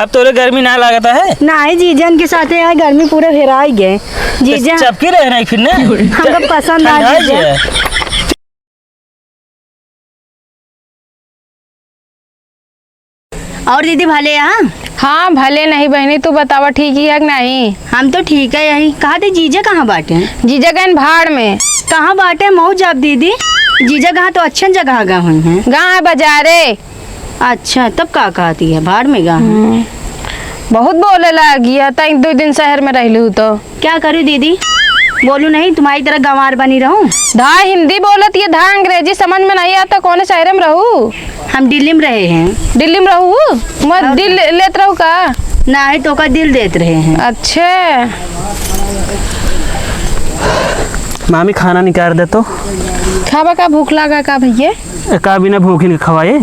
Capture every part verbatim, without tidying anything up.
अब तोरे गर्मी ना लागत है? नाहीं जीजा, इनके साथे यहाँ गर्मी पूरा हेराई गए। तो जीजा, चपकी रहे नहीं फिर ना। हमका पसंद आ ठंडा जीजा। है। और दीदी भले यहाँ? हाँ, भले नहीं बहिनी, तू बतावा ठीक ही है कि नहीं? हम तो ठीक है यही। कहा थे जीजा कहाँ बाटे? जीजा गए भाड़ में। कहाँ बाटे? मऊ जाब दीदी। जीजा कहाँ तो अच्छन जगह गा हुई हैं। गा है बाजारे। अच्छा, तब का कहती है, भाड़ में गा है। हम्म। बहुत बोले लागी है, तई दो दिन शहर में रहलू तो। क्या करूँ दीदी, बोलू नहीं, तुम्हारी तरह गंवार बनी रहूँ? धा हिंदी बोलत ये, धा अंग्रेजी समझ में नहीं आता, कौन शहर में रहू? हम दिल्ली में रहे हैं। दिल्ली में रहू? मैं और दिल का? ले-, लेत रहू का? नहीं, तो का दिल देत रहे हैं। अच्छा। मामी, खाना निकाल दे तो। खाबा का, भूख लागा का भैया? का बिना भूखिन के खवाए?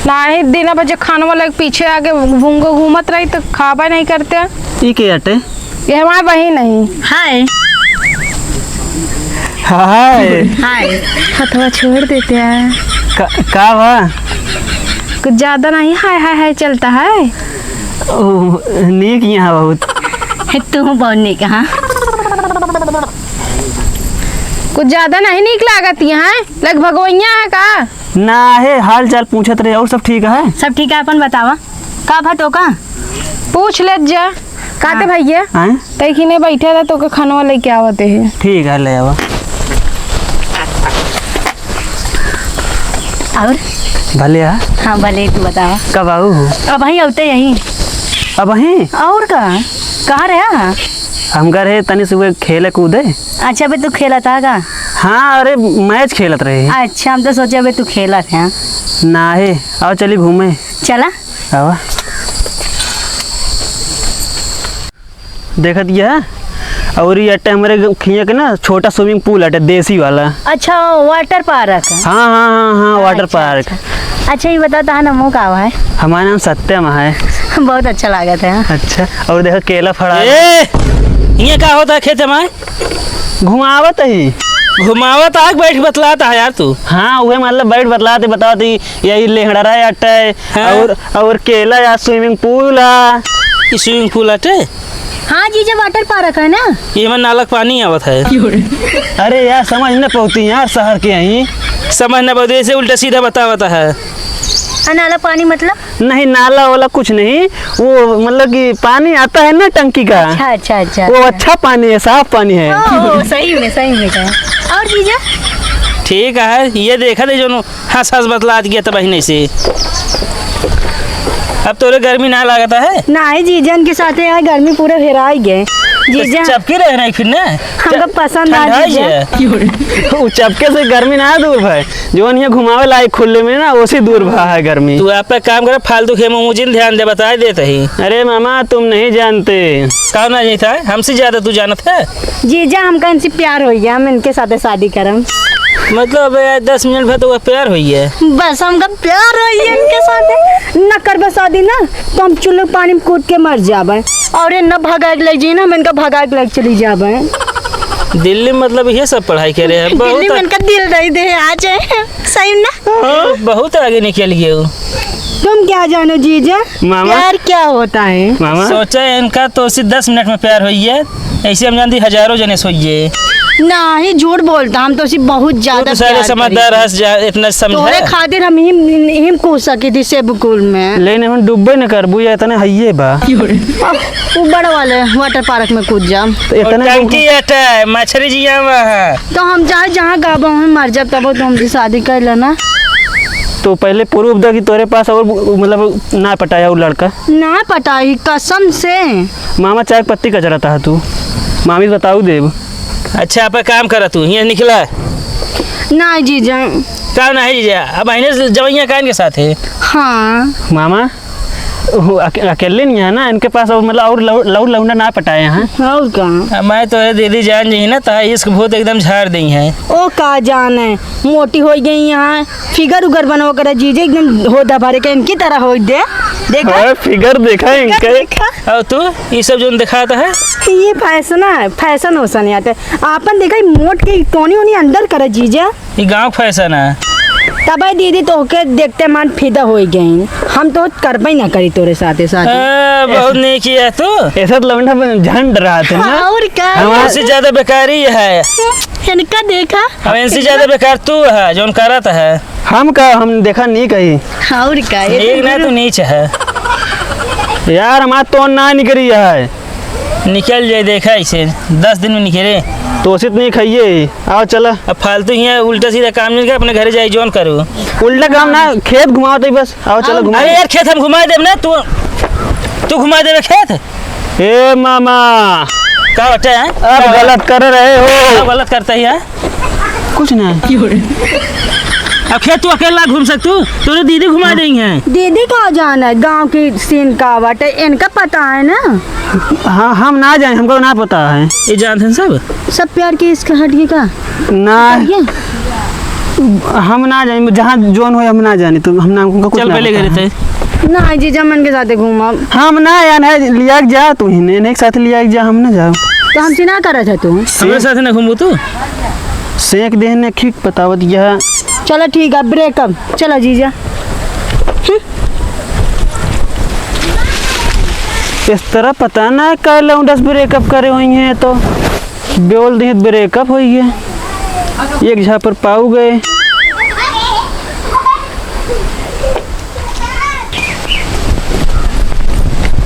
नाही, दिन बजे खानवा लग पीछे आगे घूंगो घूमत रही तो खाबा नहीं करते। ई के अटे? ये हमार बहिन नहीं। हाय। हाय। हाय। हथवा छोड़ देते हैं। का, का बा? कुछ ज्यादा नहीं, हाय, हाय, हाय चलता है। ओ, नीक यहाँ बहुत। है, तू बहुत नीक, हाँ। कुछ ज्यादा नहीं नीक लागत यहाँ, लग भगोइया है का? ना है, हाल चाल पूछत रहे, और सब ठीक है? सब ठीक है, अपन बतावा, का भा टोका? पूछ लेत जा। काते हाँ। भैया? आए? तै किने बैठे रह, तोके खनवा लेके आवत है। ठीक है, ले आवा। और? भले आ। हाँ, भले, तू बतावा। कब आऊ हो? अबहीं अउते यहीं। अबहीं? और का? कहाँ रहा? हम घर है, तनी सुबह खेले कूदे। अच्छा, अबे तू खेलत हा का? हाँ, अरे मैच खेलत रहे। अच्छा, हम तो सोचे अबे तू खेलत है। ना है, आओ चली घूमे। चला। आवा। देखत ये है, और ये अट्टे हमरे ग-, खिया के ना छोटा swimming pool अटे, देसी वाला। अच्छा, water park। हाँ, हाँ, हाँ, हाँ, water अच्छा, park। अच्छा। अच्छा, ये बता, तहार नामो का है? हमारा नाम सत्यम है। बहुत अच्छा लागत है। अच्छा, और देखो केला फड़ा है। ए, ये का होता है खेत में? घुमावत ही। घुमावत आग बैठ बतलात है यार तू। हाँ, उहे मतलब बैठ बतलात ही, बतावत ही, यही लेहड़ा रहा अट्टे, हाँ। और, और केला या swimming pool आ। ई swimming pool अटे? हाँ जीजा, water park है ना? ये में नाला क पानी आवत है। अरे यार, समझ न पौती यार, शहर के आई। समझ न पौती, ऐसे उल्टा सीधा बतावत है। आ, नाला पानी मतलब? नहीं, नाला वाला कुछ नहीं, वो मतलब कि पानी आता है ना टंकी का। अच्छा, अच्छा, अच्छा, वो अच्छा। अच्छा पानी है, साफ पानी है। ओ, ओ, सही में, सही में कहा। और जीजा? ठीक है, ये देखा दे जो हंस हंस बतलात गया त बहिने से। अब तोरे गर्मी ना लागत है? नाही जीजा, इनके साथे यहाँ गर्मी पूरा हेराई गए। तो जीजा, चपके रहे नहीं फिर ना। हमका पसंद आ ठंडा जीजा। है। उ चपके से गर्मी ना दूर भाई, जौन यहाँ घुमावे लायक खुले में ना, ओसे दूर भा है गर्मी। तू आप एक काम कर, फालतू खेम मुझे ध्यान दे, बताए देत ही। अरे मामा, तुम नहीं जानते। कौन नहीं था? हमसे ज्यादा तू जानत है। जीजा, हमका इनसे प्यार होइ गया, हम इनके साथे शादी करम। मतलब, अबे यार, दस मिनट भर तो वो प्यार होइ गया। बस, हमका प्यार होइ गया इनके साथे। न करबे शादी ना, तो हम चूल्हे पानी में कूद के मर जाबे। और ये न भगा के ले जी ना, हम इनका भगा के ले चली जाबे। दिल्ली में मतलब ये सब पढ़ाई करे हैं, बहुत दिल्ली में इनका दिल दे दे आ जाए, सही ना? बहुत आगे निकल गए हो। तुम क्या जानो जीजा, मामा? प्यार क्या होता है? मामा? सोचा है इनका तो सिर्फ दस मिनट में प्यार होइए, ऐसे हम जानती हजारों जने सोइए। नाही, झूठ बोलता, हम तो सिर्फ बहुत तू ज्यादा तो सारे प्यार समझदार करी। हस जा, इतना समझा। तोरे खातिर हम हिम, हिम कूद सकी थी सेब कुल में। लेकिन हम डूबे न करबू, ये इतने हइये बा। अब वो बड़ वाले water park में कूद जा। तो और इतने टंकी अटे, मछरी जिया हुआ है। तो हम चाहे जहाँ गाबा में मर जाब, तब तो हमसे शादी कर लेना। तो पहले proof दे कि तोरे पास और मतलब ना पटाया वो लड़का। ना पटाई, कसम से। मामा चाय पत्ती कचरता है तू, मामी बताऊ देब। अच्छा, आप काम करा, तू यहाँ निकला। ना जीजा। का नहीं जीजा, अब अहिने से जवैया कान के साथ है। हाँ। मामा, वो अके-, अकेले नहीं है ना, इनके पास और मतलब और लौ-, लौ-, लौंडा ना पटाए हैं। और का? अब मैं तो ये दीदी जान जी ना, ता इश्क भूत एकदम झाड़ दी है। ओ का जाने, मोटी होइ गई यहाँ, figure उगर बनवा करे जीजे, एकदम होदा भरे के इनकी तरह होइ दे। देखा? अरे figure देखा figure इनके? देखा? और तू ये सब जो दिखाता है? ये fashion है, fashion वैसन आते। आपन देखा, ये मोट के टोनी ओनी अंदर करे जीजे। ये गाँव fashion है। तबे दीदी तोहके देखते मन फिदा होइ गइन। हम तो करबे ना करी तोरे साथे साथे। हाँ, बहुत नीक है तू। ऐसा तो लौंडा में झंड रहत है ना। और का? हमार इनसे ज्यादा बेकारी है। इनका देखा। अब इनसे ज्यादा बेकार तू है, जौन करत है। हम का, हम देखा नहीं कही। और का? ये नीक तो ना, तू नीच है। यार, हमार तो ना निकरी है। निकल जाए, देखा इसे, दस दिन में निकले। तो उचित नहीं खाइए, आओ चला। अब फालतू हियाँ उल्टा सीधा काम नहीं कर, अपने घरे जाई जौन करो। उल्टा काम ना, खेत घुमाओ तो ही बस, आओ चला आओ। घुमाओ। अरे यार, खेत हम घुमा देब ना, तू, तू घुमा देबे खेत। ए मामा। का बटे हैं? अब का गलत कर रहे हो। का गलत करता ही है? कुछ ना। अब खेत तू अकेला घूम सकतू, तोरे दीदी घुमा देंगे। दीदी का जाना है, गाँव की सीन का बाटे, इनका पता है ना। हाँ, हम ना जाए, हमको ना पता है। ये जानते हैं सब? सब प्यार की इसके हट गई का? ना। ये? हम ना जाए, जहाँ जोन हो हम ना जाने, तो हम ना, हमको कुछ चल ना पहले पता घरे है। थे। ना जीजा, मन के साथे घूमा। हम ना यार, है, लिया के जा तू ही, ने, ने के साथ लिया के जा, हम ना जाओ। तो हमसे ना करत है तू? हमरे साथ ना घूमू तू? सेंक देह ने खींच बतावत यह। चलो ठीक है, ब्रेकअप। चलो जीजा। हम्म। इस तरह पता ना कै लौंडस ब्रेकअप करे हुई हैं तो बोल दिहित ब्रेकअप हुई है। एक झापर पाऊ गए।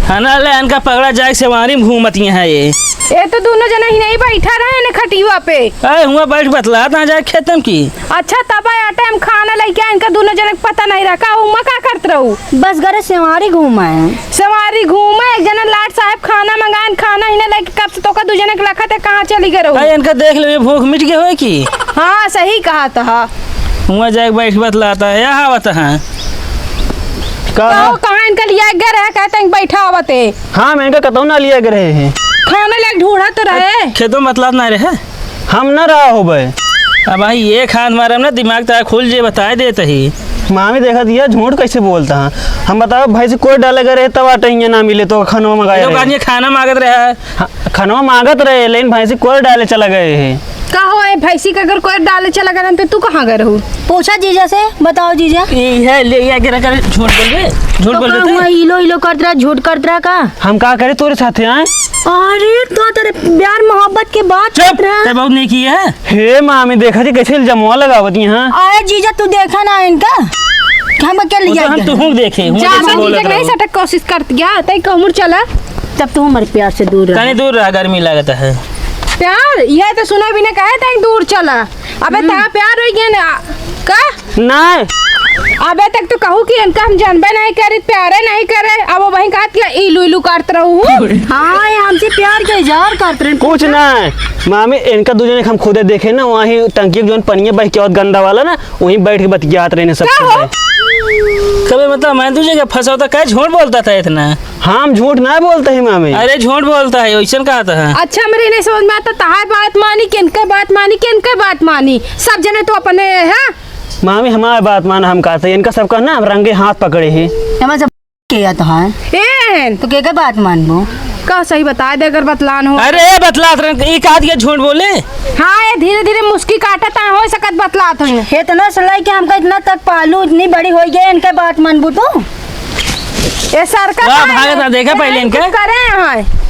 हना ले इनका पकड़ा जाए, सेवारी में घूमती हैं ये। ये तो दोनों जना ही नहीं बैठा रहे ने खटिया पे। अरे हुआ बैठ बतलात ना जाए खेतन की। अच्छा, तब आया टाइम खाना लेके आए, इनका दोनों जने के पता नहीं रहा। का हुआ का करत रहू? बस घरे सेवारी घूमा है। सेवारी घूमा, एक जना लाट साहब खाना मंगाए, खाना ही ना लेके कब से तोका दू जने के लखत है, कहाँ चली गए रहू? अरे इनका देख लो, ये भूख मिट गए होए की? हाँ, सही कहा था। हुआ जाए बैठ बतलाता है, यहाँ आवत है। का? कहो, कहाँ इनका लिया गए रहे, कहते हैं बैठा आवत है। हाँ, मैं इनका कतौ ना लिया गए रहे हैं। खाना लेके ढूंढत तो रहे। खेतों में बतलात ना रहे। हम ना रहा होबे। अब भाई, एक हाथ मारब ना, दिमाग तारा खुल जे, बताए देत ही। मामी देखत हिया, झूठ कैसे बोलता है? हम बताओ, भैंसी कोई डाले गए रहे तब आटे हियाँ ना मिले तो खाना मंगाए ये लोग रहे। आज ये खाना मांगत रहा है। हाँ, खाना मांगत रहे, लेकिन भैंसी कोई डाले चला गए है। का हो, ए भैंसी के अगर कोई डाले चला गए तो तू कहाँ गए रहू? पूछा जीजा से, बताओ जीजा। ई है, ले, ये आके रख, झूठ बोल बे, झूठ तो बोल बे का ते। हुआ, इलो इलो करत रहा, झूठ करत रहा का? हम का करे तोरे साथे आए? अरे, तो तेरे प्यार मोहब्बत के बात चुप, करत रहा। ते बहुत नहीं की है। हे मामी, देखा थी कैसे इल्जामवा लगावत यहाँ। अरे जीजा, तू देखा ना इनका, कि हम अकेले वो तो लिया हम गए। तुहूँ देखे, हुआ ज्यादा कैसे बोलत जीजा नहीं रहो। सटक कोशिश करत गया, तई कमर चला। तब तू हमारे प्यार से दूर रहा। तनी दूर रहा, गर्मी लागत है। प्यार? यह तो सुना भी ना कहे, तई दूर चला। अबे हम्म। ता प्यार हो गया ना, का? नहीं। अबे तक तो कहू कि इनका हम जानबे नहीं करे, प्यारे नहीं करे, अब वो वहीं कहत कि इलू इलू करत रहू। हाँ, ये हमसे प्यार के इजहार करत रहे। कुछ नहीं, मामी, इनका दू जने के हम खुदे देखे ना, वहीं टंकी के जोन पनिया बह के आवत गंदा वाला ना, वहीं बैठ के बतियात रहे सब का हो? खुदे। कबे मतलब मैं तुझे क्या फंसा होता, क्या झूठ बोलता था इतना? हम झूठ ना बोलते हैं मामी। अरे झूठ बोलता है, वैसन कहा था। अच्छा, मेरे नहीं समझ में आता, तहार बात मानी कि इनके बात मानी कि इनके बात मानी, सब जने तो अपने हैं। मामी, हमार बात मान, हम कहते हैं, इनका सबका ना हम रंगे हाथ पकड़े ही। एमा जब के या तो है। एहन। तो के के बात मानबो? का सही बताए दे अगर बतलान हो। अरे बतलात रहे, ई कहा दिया झूठ बोले। हाँ, ये धीरे धीरे मुस्की काटत है, हो सकत बतलात हो। इतना सलाई के हमका इतना तक पालू, इतनी बड़ी हो गई, इनके बात मानबू तू? ये सरका वाह, भागत ना, देखा पहले इनके। करे हैं।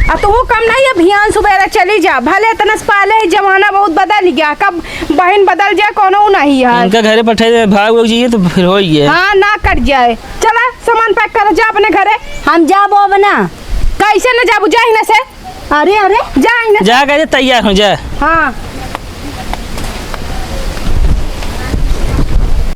आ तू कम नहीं है, भियान सुबेरे चली जा, भले इतना से पाले ही जमाना बहुत बदल गया, कब बहन बदल जाए, कोनो नहीं है। इनका घरे पठाई दे, भाग उग जाइए तो फिर हो ही है। हाँ, ना कट जाए। चला, सामान पैक कर, जा अपने घरे। हम जाबो अब ना। कैसे ना जाबू, जा हिने से। अरे, अरे। जा हिने से। जा, कहे तैयार हो जा। हाँ।